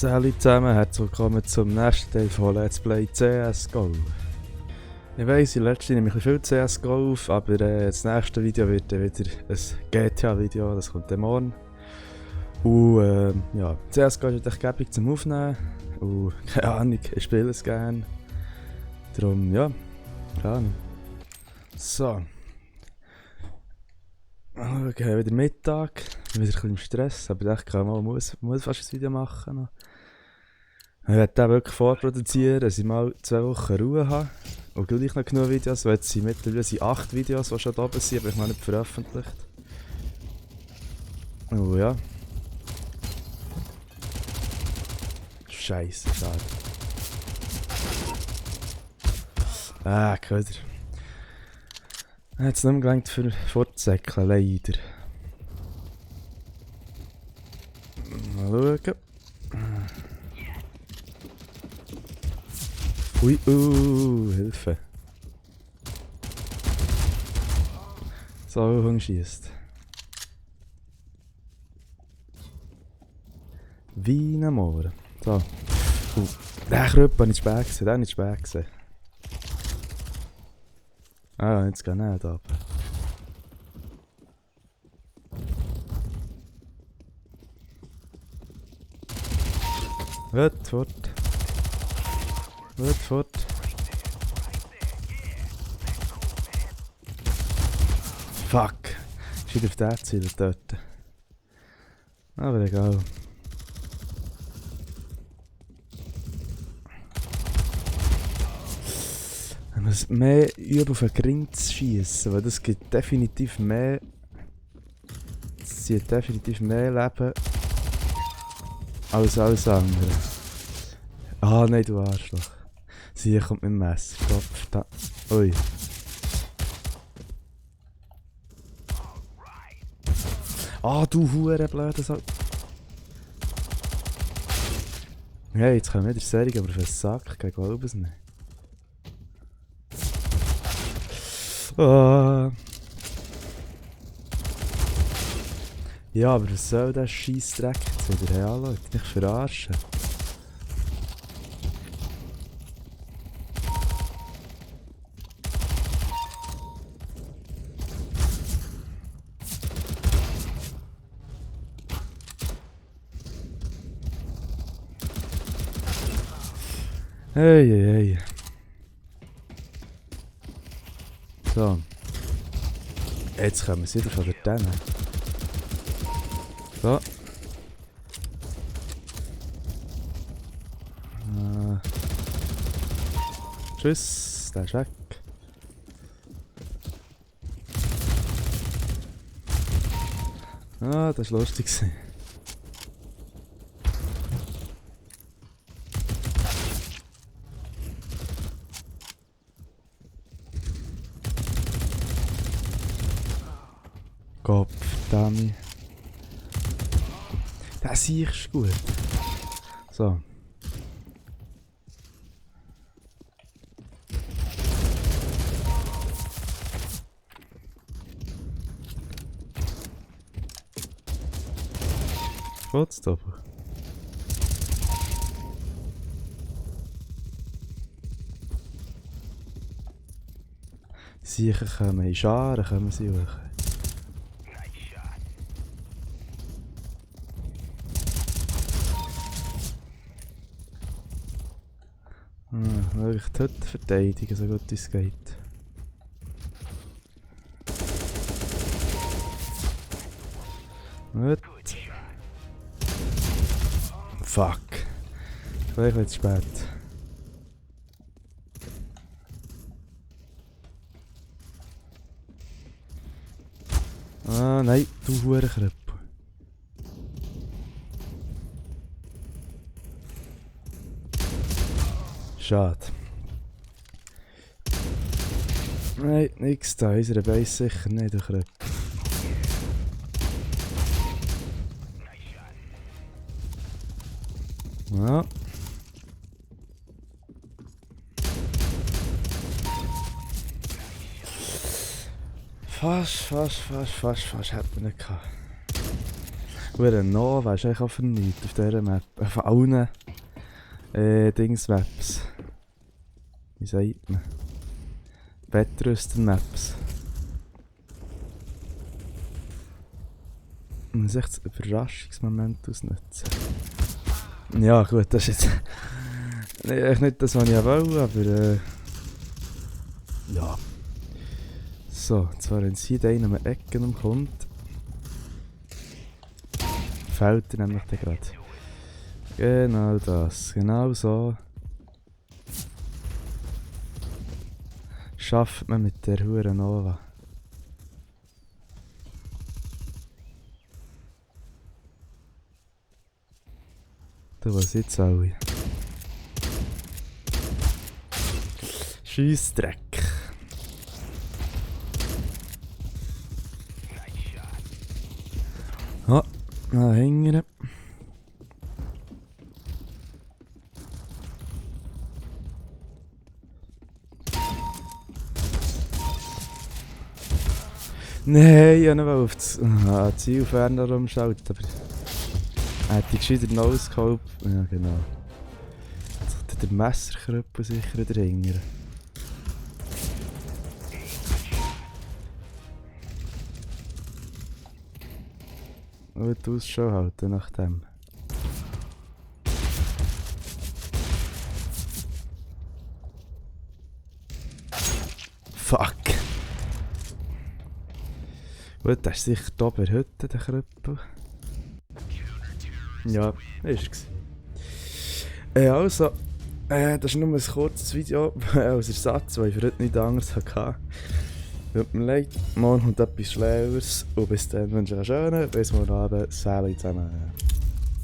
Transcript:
Salut zusammen, herzlich willkommen zum nächsten Teil von Let's Play CSGO. Ich weiss, in letzter Zeit nehme ich ein bisschen viel CSGO auf, aber das nächste Video wird dann wieder ein GTA-Video, das kommt dann morgen. Und ja, CSGO ist echt gäbig zum Aufnehmen und keine Ahnung, ich spiele es gerne. Darum, ja, keine Ahnung. So. Okay, wieder Mittag, wieder ein bisschen im Stress, aber ich dachte, muss fast ein Video machen noch. Ich werde den wirklich vorproduzieren, dass ich mal 2 Wochen Ruhe habe und gleich noch genug Videos, weil es mittlerweile sind 8 Videos, die schon da oben sind, aber ich noch nicht veröffentlicht. Oh ja. Scheiße, schade. Gehört ihr. Hat es nicht mehr gelangt für fortzusäckeln, leider. Mal schauen. Ui, Hilfe. So, Hund schießt. Wie ein Moor. So. Den Krüppel habe ich spät gesehen, den habe ich spät gesehen. Ah, jetzt geht nicht ab. Wird fort. Wird fort. Fuck. Ich bin auf der Ziel dort. Aber egal. Man muss mehr üben, auf den Grind zu schiessen, weil das gibt definitiv mehr. Es zieht definitiv mehr Leben als alles andere. Ah nein, du Arschloch. Sie kommt mit dem Messer. Kopf, da. Ui. Ah, du hure blöde Sack. Hey, jetzt kommen wieder Serie, aber auf den Sack. Ich glaube es nicht. Ja, aber was soll der Scheissdreck jetzt wieder? Hey, hallo, ich mich verarschen. Hey, hey, hey. So. Jetzt kommen wir wieder von dort. So. Tschüss, der ist weg. Ah, das war lustig. Kopf, Dummy. Das sehe ich gut. So. What's da? Sicher kommen in Scharen, kommen sie hoch. Wirklich die Hütte verteidigen, so gut es geht. Gut. Fuck. Vielleicht wird es spät. Ah nein, du Hurenkrüppel. Schade. Nein, nix da. Unsere Base sicher nicht, der Krüppel. Ja. Fast hätte man nicht gehabt. Hure Nova ist eigentlich auch für nichts auf dieser Map. Auf allen Dings-Maps. Wie sagt man? Wettrüsten-Maps. Man muss echt das Überraschungsmoment ausnutzen. Ja gut, das ist jetzt nee, nicht das, was ich wollte, aber ja. So, zwar wenn es hier einer um die Ecke kommt, fällt er nämlich gerade. Genau das, genau so. Schafft man mit der Hure Nova. Du, was jetzt alle? Scheissdreck. Ah, da hängen. Nein, ich wollte auf das Zielferner umschalten, aber hätte ich gescheiter No-Scope. Ja, genau. Jetzt hat der Messerkrüppel sicher dahinter. Gut Ausschau halten nach dem. Fuck! Gut, das ist sicher da bei der Hütte, der Krüppel. Ja, ist es. Also, das ist nur ein kurzes Video als Ersatz, weil ich für heute nichts anderes hatte. Tut mir leid, morgen kommt etwas Schlaueres und bis dann wünsche ich einen schönen, bis morgen Abend, Sally zusammen.